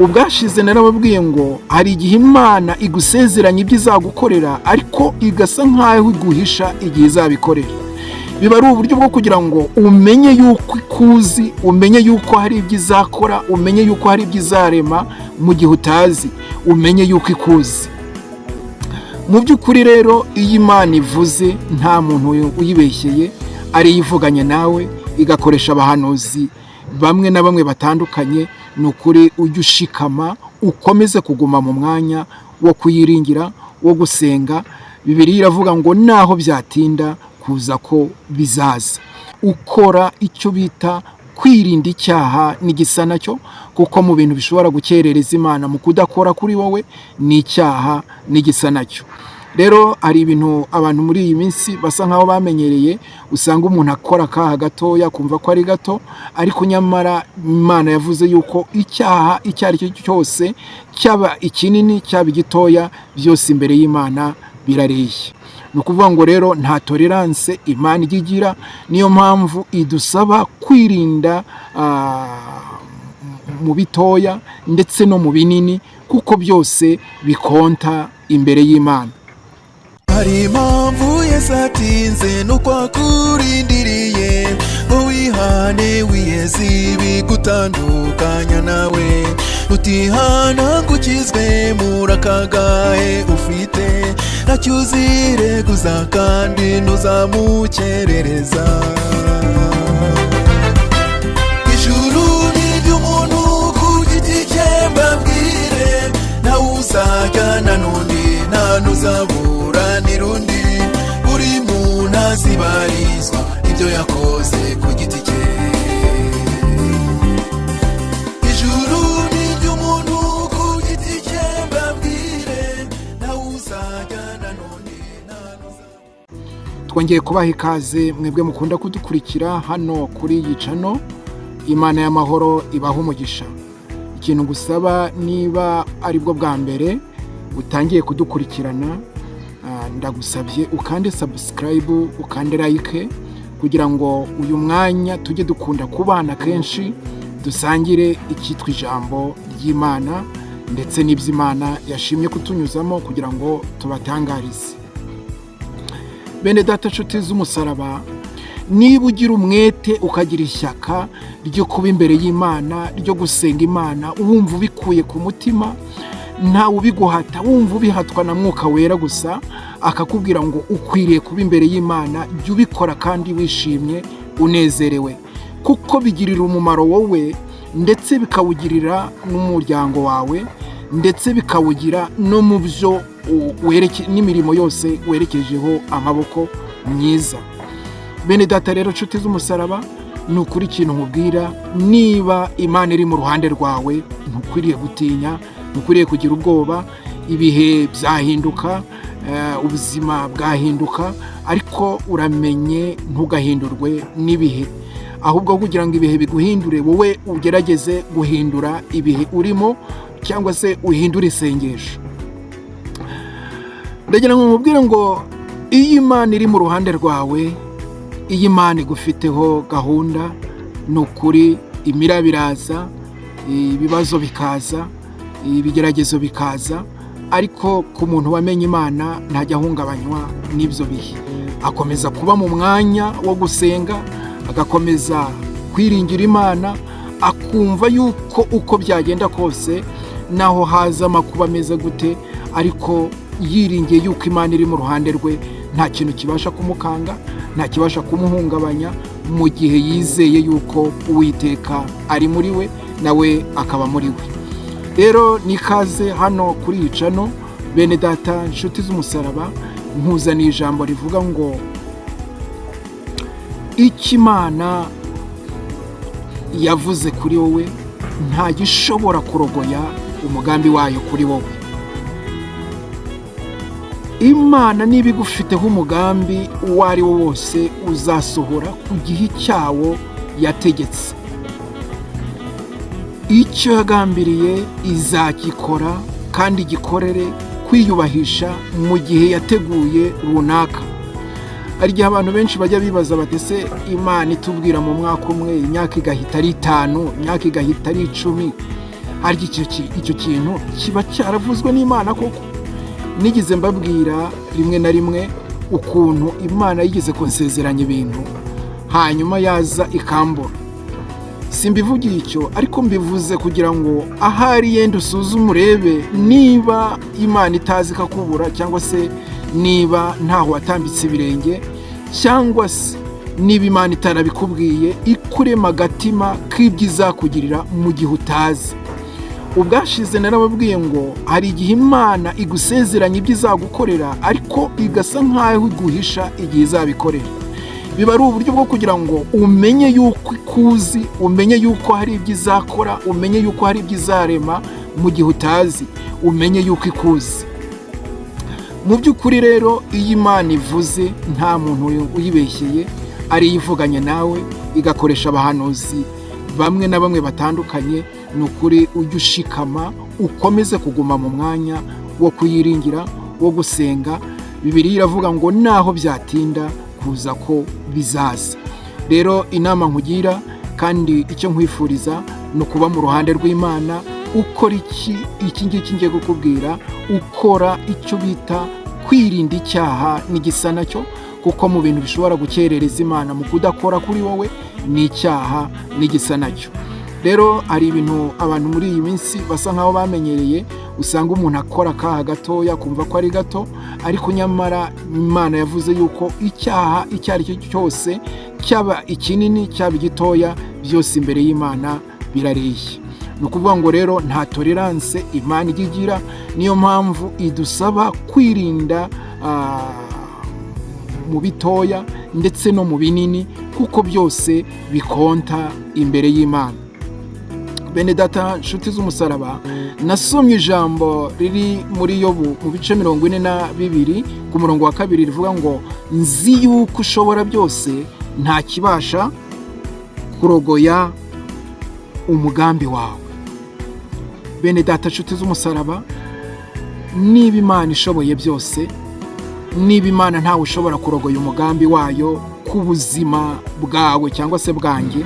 Ubwashize narababwiye ngo hari igihe Imana igusezeranya ibyo izagukorera, ariko igasa nk'aho iguhisha igihe izabikorera. Biba ari uburyo bwo kugira ngo umenye yuko ikuzi, umenye yuko hari ibyo izakora, umenye yuko hari ibyo izarema mu gihe utazi, umenye yuko ikuzi. Mu by'ukuri rero, iyo Imana ivuze, nta muntu uyibeshyeye, ariyo ivuganye nawe, igakoresha abahanuzi bamwe na bamwe batandukanye. Ni ukuri, ujye ushikama, ukomeze kuguma mu mwanya wo kuyiringira, wo gusenga. Bibiliya iravuga ngo naho byatinda kuza, ko bizaza. Ukora icyo bita kwirinda icyaha n'igisa nacyo, kuko mu bintu bishobora gukerereza Imana mu kudakora kuri wowe ni icyaha n'igisa nacyo. Rero hari ibintu abantu muri iyi minsi basa nkaho bamenyereye, usanga umuntu akora akaha gatoya, kumva ko ari gato, ariko nyamara Imana yavuze yuko icyaha icyo ari cyo cyose, cyaba ikinini, cyaba igitoya, byose imbere y'Imana birareshya. Ni ukuvuga ngo rero nta tolerance Imana ijya igira. Niyo mpamvu idusaba kwirinda mu bitoya ndetse no mu binini, kuko byose bikonta imbere y'Imana. Hari impamvu Yesu atinze, nuko akurindiriye ngo wihane, wiyeze ibigutandukanya nawe. Utihana ngo ukizwe, muri akagahe ufite, ntacyo uzireguza kandi ntuzamukerereza. Ijuru ni iry'umuntu ku giti cye, mbabwire, ntawe uzajyana n'undi, nta n'uzaburanira undi. Buri muntu azibarizwa ibyo yakoze ku giti cye. Ijuru ni iry'umuntu ku giti cye, mbabwire, ntawe uzajyana n'undi, nta n'uzaburanira. Twongeye kubaha ikaze, mwebwe mukunda kudukurikira hano kuri iyi channel. Imana y'amahoro ibaha umugisha. Ikintu gusaba, niba aribwo bwa mbere utangiye kudukurikirana, ndagusabye ukande subscribe, ukande like, kugira ngo uyu mwanya tujye dukunda kubana kenshi, dusangire icyitwa ijambo ry'Imana ndetse n'iby'Imana yashimye kutunyuzamo kugira ngo tubatangarize. Bene data, nshuti z'umusaraba, niba ugira umwete, ukagira ishyaka ryo kuba imbere y'Imana, ryo gusenga Imana, wumva ubikuye ku mutima, ntawe ubiguhata, wumva ubihatwa na Mwuka Wera gusa, akakubwira ngo ukwiriye kuba imbere y'Imana, jya ubikora kandi wishimye, unezerewe, kuko bigirira umumaro wowe, ndetse bikawugirira n'umuryango wawe, ndetse bikawugira no mu byo n'imirimo yose werekejeho amaboko myiza. Bene data rero, nshuti z'umusaraba, ni ukuri, ikintu nkubwira, niba Imana iri mu ruhande rwawe, ntukwiriye gutinya, ntukwiriye kugira ubwoba. Ibihe byahinduka, ubuzima bwahinduka, ariko uramenye ntugahindurwe n'ibihe. Ahubwo kugira ngo ibihe biguhindure, wowe ugerageze guhindura ibihe urimo, cyangwa se uhindure isengesho. Ndagira ngo nkubwire ngo iyo Imana iri mu ruhande rwawe, iyo Imana igufiteho gahunda, ni ukuri imiraba iraza, ibibazo bikaza, ibigeragezo bikaza, ariko ku muntu wamenye Imana ntajya ahungabanywa n'ibyo bihe. Akomeza kuba mu mwanya wo gusenga, agakomeza kwiringira Imana, akumva yuko uko byagenda kose, naho haza amakuba ameze gute, ariko yiringiye yuko Imana iri mu ruhande rwe, nta kintu kibasha kumukanga, nta kibasha kumuhungabanya, mu gihe yizeye yuko Uwiteka ari muri we, nawe akaba muri we. Rero ni ikaze hano kuri iyi channel. Bene data, inshuti z'umusaraba, nkuzaniye ijambo rivuga ngo icyo Imana yavuze kuri wowe, nta gishobora kurogoya umugambi wayo kuri wowe. Imana niba igufiteho umugambi uwo ari wo wose, uzasohora ku gihe cyawo yategetse. Icyo yagambiriye izagikora, kandi igikorere kwiyubahisha mu gihe yateguye runaka. Hari igihe abantu benshi bajya bibaza bati: "Ese Imana itubwira mu mwaka umwe, imyaka igahita ari 5, imyaka igahita ari 10?" Harya icyo kintu kiba cyaravuzwe n'Imana koko? Nigeze mbabwira rimwe na rimwe ukuntu Imana yigeze kunsezeranya ibintu, hanyuma yaza ikambura. Simbivugiye icyo, ariko mbivuze kugira ngo ahari yenda usuzume, urebe niba Imana itazi ikakubura, cyangwa se niba ntaho watambitse ibirenge, cyangwa se niba Imana itarabikubwiye, ikurema agatima k'ibyo izakugirira mu gihe utazi. Ubwashize narababwiye ngo hari igihe Imana igusezeranya ibyo izagukorera, ariko igasa nk'aho iguhisha igihe izabikorera. Biba ari uburyo bwo kugira ngo umenye yuko ikuzi, umenye yuko hari ibyo izakora, umenye yuko hari ibyo izarema mu gihe utazi, umenye yuko ikuzi. Mu by'ukuri rero, iyo Imana ivuze, nta muntu uyibeshyeye, ariyo ivuganye nawe, igakoresha abahanuzi bamwe na bamwe batandukanye. Ni ukuri, ujye ushikama, ukomeze kuguma mu mwanya wo kuyiringira, wo gusenga. Bibiliya iravuga ngo naho byatinda kuza, ko bizaza. Rero inama nkugira kandi icyo nkwifuriza ni ukuba mu ruhande rw'Imana. Ukora iki ngiki ngiye kukubwira, ukora icyo bita kwirinda icyaha n'igisa nacyo, kuko mu bintu bishobora gukerereza Imana mu kudakora kuri wowe ni icyaha n'igisa nacyo. Rero hari ibintu abantu muri iyi minsi basa nkaho bamenyereye, usanga umuntu akora akaha gatoya kumva ko ari gato, ariko nyamara Imana yavuze yuko icyaha icyo ari cyo cyose, cyaba ikinini, cyaba igitoya, byose imbere y'Imana birareshya. Ni ukuvuga ngo rero nta tolerance Imana ijya igira. Niyo mpamvu idusaba kwirinda mu bitoya ndetse no mu binini, kuko byose bikonta imbere y'Imana. Bene data, nshuti z'umusaraba, nasomye ijambo riri muri Yobu mu bice 42 ku murongo wa 2, rivuga ngo: "Nzi yuko ushobora byose, nta kibasha kurogoya umugambi wawe." Bene data, nshuti z'umusaraba, niba Imana ishoboye byose, niba Imana ntawe ushobora kurogoya umugambi wayo ku buzima bwawe cyangwa se bwanjye,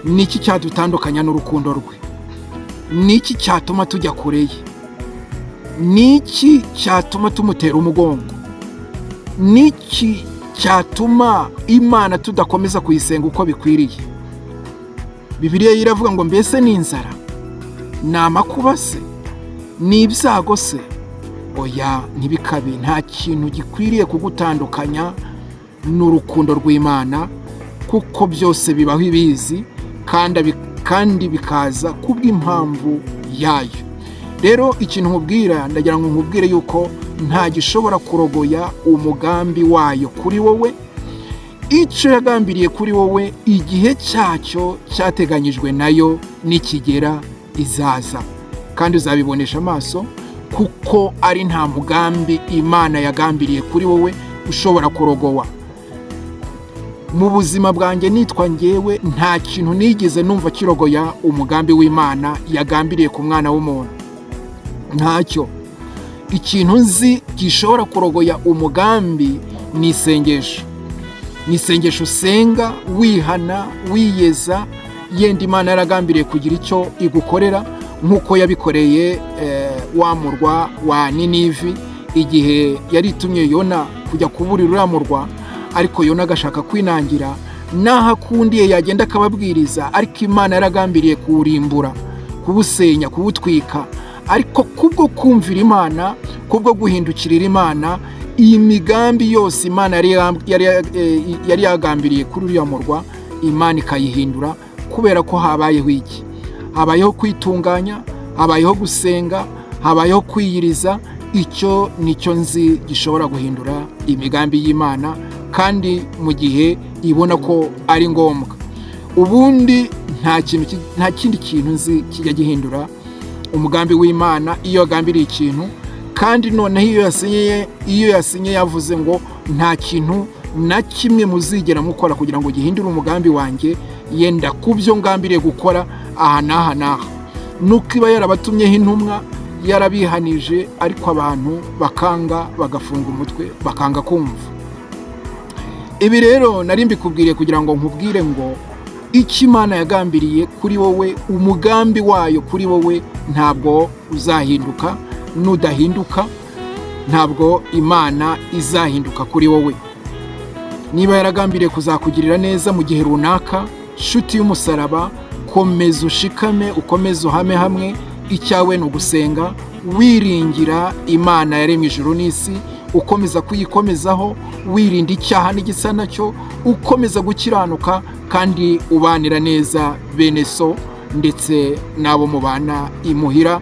niki cyadutandukanya n'urukundo rwe? Niki cyatuma tujya kure ye? Niki cyatuma tumutera umugongo? Niki cyatuma Imana tudakomeza kuyisenga uko bikwiriye? Bibiliya iravuga ngo: "Mbese ni inzara, ni amakuba se, ni ibyago se? Oya, ntibikabe." Nta kintu gikwiriye kugutandukanya n'urukundo rw'Imana, kuko byose bibaho ibizi kandi bikaza kubw'impamvu yayo. Rero ikintu nkubwira, ndagira ngo nkubwire yuko nta gishobora kurogoya umugambi wayo kuri wowe. Icyo yagambiriye kuri wowe, igihe cyacyo cyateganyijwe nayo nikigera, izaza kandi uzabibonesha amaso, kuko ari nta mugambi Imana yagambiriye kuri wowe ushobora kurogowa. Mu buzima bwanjye, nitwa ngewe, nta kintu nigeze numva kirogoya umugambi w'Imana yagambiriye ku mwana w'umuntu, ntacyo. Ikintu nzi gishobora kurogoya umugambi ni isengesho, ni isengesho usenga wihana, wiyeza. Yenda Imana yaragambiriye kugira icyo igukorera, nk'uko yabikoreye wa murwa wa Ninivi, igihe yari itumye Yona kujya kuburira uriya murwa, ariko Yona agashaka kwinangira, n'aho akundiye yagenda akababwiriza, ariko Imana yaragambiriye kuwurimbura, kuwusenya, kuwutwika. Ariko kubwo kumvira Imana, kubwo guhindukirira Imana, iyi migambi yose Imana yari yagambiriye kuri uriya murwa, Imana ikayihindura, kubera ko habayeho iki? Habayeho kwitunganya, habayeho gusenga, habayeho kwiyiriza. Icyo nicyo nzi gishobora guhindura imigambi y'Imana, kandi mu gihe ibona ko ari ngombwa. Ubundi nta kindi kintu nzi kijya gihindura umugambi w'Imana iyo yagambiriye ikintu. Kandi noneho iyo yasinye yavuze ngo: "Nta kintu na kimwe muzigera mukora kugira ngo gihindure umugambi wanjye yenda ku byo ngambiriye gukora aha n'aha n'aha." Nuko iba yarabatumyeho intumwa, yarabihanije, ariko abantu bakanga, bagafunga umutwe, bakanga kumva. Ibi rero nari mbikubwiriye kugira ngo nkubwire ngo Icyo Imana yagambiriye kuri wowe, umugambi wayo kuri wowe ntabwo uzahinduka. Nudahinduka, ntabwo Imana izahinduka kuri wowe. Niba yaragambiriye kuzakugirira neza mu gihe runaka, shuti y'umusaraba, komeza ushikame, ukomeze uhame hamwe. Icyawe ni ugusenga wiringira Imana yaremye ijuru n'isi, ukomeza kuyikomezaho, wirinda icyaha n'igisa nacyo, ukomeza gukiranuka kandi ubanira neza bene so ndetse n'abo mubana imuhira.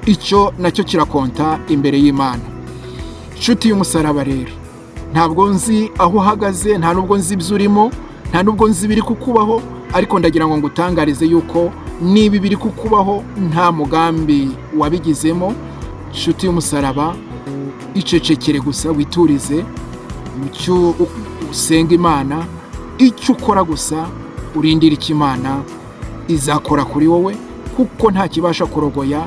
Icyo nacyo kirakonta imbere y'Imana. Inshuti y'umusaraba rero, ntabwo nzi aho uhagaze, nta nubwo nzi ibyo urimo, nta nubwo nzi ibiri kukubaho, ariko ndagira ngo ngutangarize yuko niba ibiri kukubaho nta mugambi wabigizemo, inshuti y'umusaraba, icecekere gusa, witurize, icyo usenga Imana, icyo ukora gusa urindire icyo Imana izakora kuri wowe, kuko nta kibasha kurogoya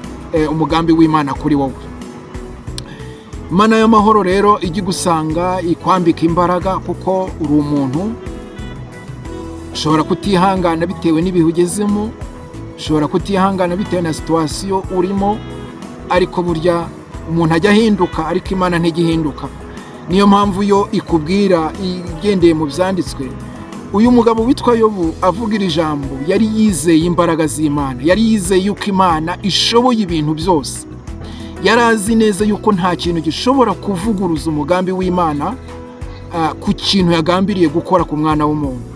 umugambi w'Imana kuri wowe. Imana y'amahoro rero ijya igusanga, ikwambika imbaraga, kuko uri umuntu ushobora kutihangana bitewe n'ibihe ugezemo, ushobora kutihangana bitewe na situation urimo. Ariko burya umuntu ajya ahinduka, ariko Imana ntijya ihinduka. Niyo mpamvu yo ikubwira igendeye mu Byanditswe. Uyu mugabo witwa Yobu avuga iri jambo, yari yizeye imbaraga z'Imana, yari yizeye yuko Imana ishoboye ibintu byose. Yari azi neza yuko nta kintu gishobora kuvuguruza umugambi w'Imana ku kintu yagambiriye gukora ku mwana w'umuntu.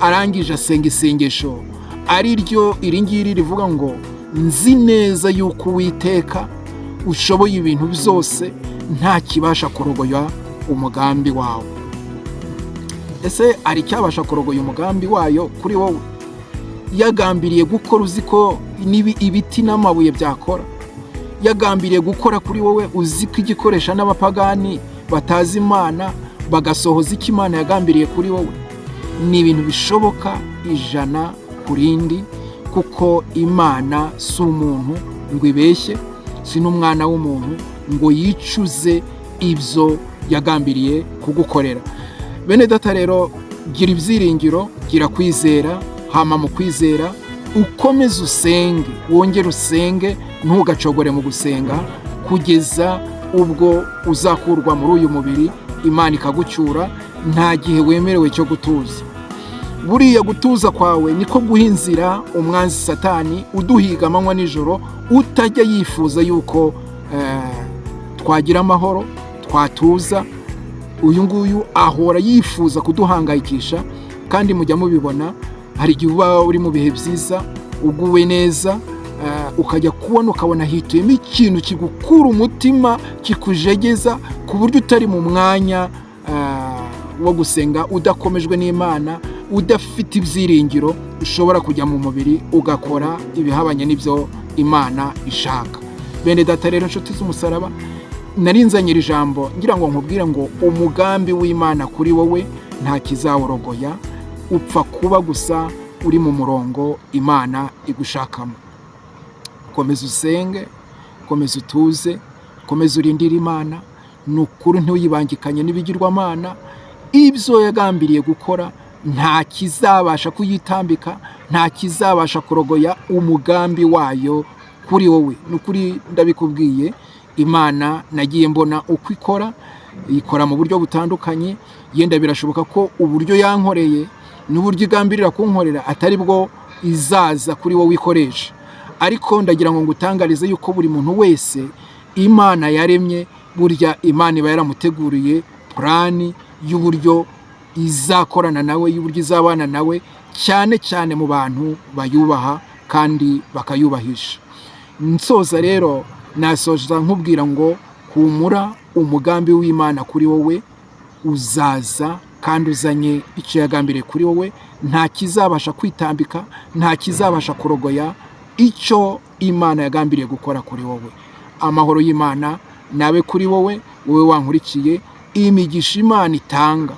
Arangije asenga isengesho ari ryo iri ngiri rivuga ngo: "Nzi neza yuko Uwiteka ushoboye ibintu byose, nta kibasha kurogoya umugambi wawe." Ese hari icyabasha kurogoya umugambi wayo kuri wowe? Yagambiriye gukora, uzi ko ibiti n'amabuye byakora? Yagambiriye gukora kuri wowe, uzi ko igikoresha n'abapagani batazi Imana bagasohoza icyo Imana yagambiriye kuri wowe? Ni ibintu bishoboka 100%, kuko Imana si umuntu ngo ibeshye, si n'umwana w'umuntu ngo yicuze ibyo yagambiriye kugukorera. Bene data rero, gira ibyiringiro, gira kwizera, hama mu kwizera ukomeze usenge, wongere usenge, ntugacogore mu gusenga kugeza ubwo uzakurwa muri uyu mubiri, Imana ikagucyura. Nta gihe wemerewe cyo gutuza. Buriya gutuza kwawe niko guha inzira umwanzi Satani uduhiga amanywa nijoro, utajya yifuza yuko twagira amahoro, twatuza. Uyu nguyu ahora yifuza kuduhangayikisha, kandi mujya mubibona, hari igihe uba uri mu bihe byiza, uguwe neza, ukajya kubona ukabona hituyemo ikintu kigukura umutima, kikujegeza ku buryo utari mu mwanya wo gusenga, udakomejwe n'Imana, udafite ibyiringiro, ushobora kujya mu mubiri ugakora ibihabanye n'ibyo Imana ishaka. Bene data rero, inshuti z'umusaraba, narinzanye iri jambo ngira ngo nkubwire ngo umugambi w'Imana kuri wowe nta kizawurogoya, upfa kuba gusa uri mu murongo Imana igushakamo. Komeza usenge, komeza utuze, komeza urindire Imana. Ni ukuri, ntuyibangikanye n'ibigirwamana. Ibyo yagambiriye gukora nta kizabasha kuyitambika, nta kizabasha kurogoya umugambi wayo kuri wowe. Ni ukuri ndabikubwiye, Imana nagiye mbona uko ikora, ikora mu buryo butandukanye. Yenda birashoboka ko uburyo yankoreye n'uburyo igambirira kunkorera atari bwo izaza kuri wowe ikoresha, ariko ndagira ngo ngutangarize yuko buri muntu wese Imana yaremye, burya Imana iba yaramuteguriye plan y'uburyo izakorana nawe, y'uburyo izabana nawe, cyane cyane mu bantu bayubaha kandi bakayubahisha. Nsoza rero, nasoza nkubwira ngo humura, umugambi w'Imana kuri wowe uzaza kandi uzanye icyo yagambiriye kuri wowe. Nta kizabasha kwitambika, nta kizabasha kurogoya icyo Imana yagambiriye gukora kuri wowe. Amahoro y'Imana nabe kuri wowe, wowe wankurikiye. Imigisha Imana itanga,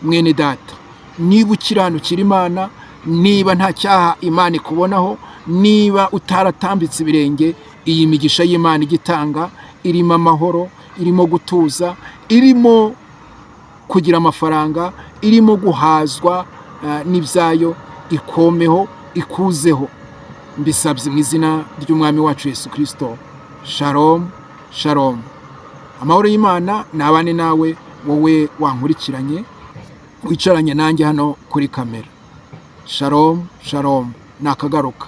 mwene data, niba ukiranukira Imana, niba nta cyaha Imana ikubonaho, niba utaratambitse ibirenge, iyi migisha y'Imana igitanga irimo amahoro, irimo gutuza, irimo kugira amafaranga, irimo guhazwa. n'ibyayo ikomeho, ikuzeho. Mbisabye mu izina ry'Umwami wacu Yesu Kirisito. Shalom, shalom. Amahoro y'Imana nabane nawe, wowe wankurikiranye, wicaranye nanjye hano kuri kamera. Shalom, shalom. Nakagaruka.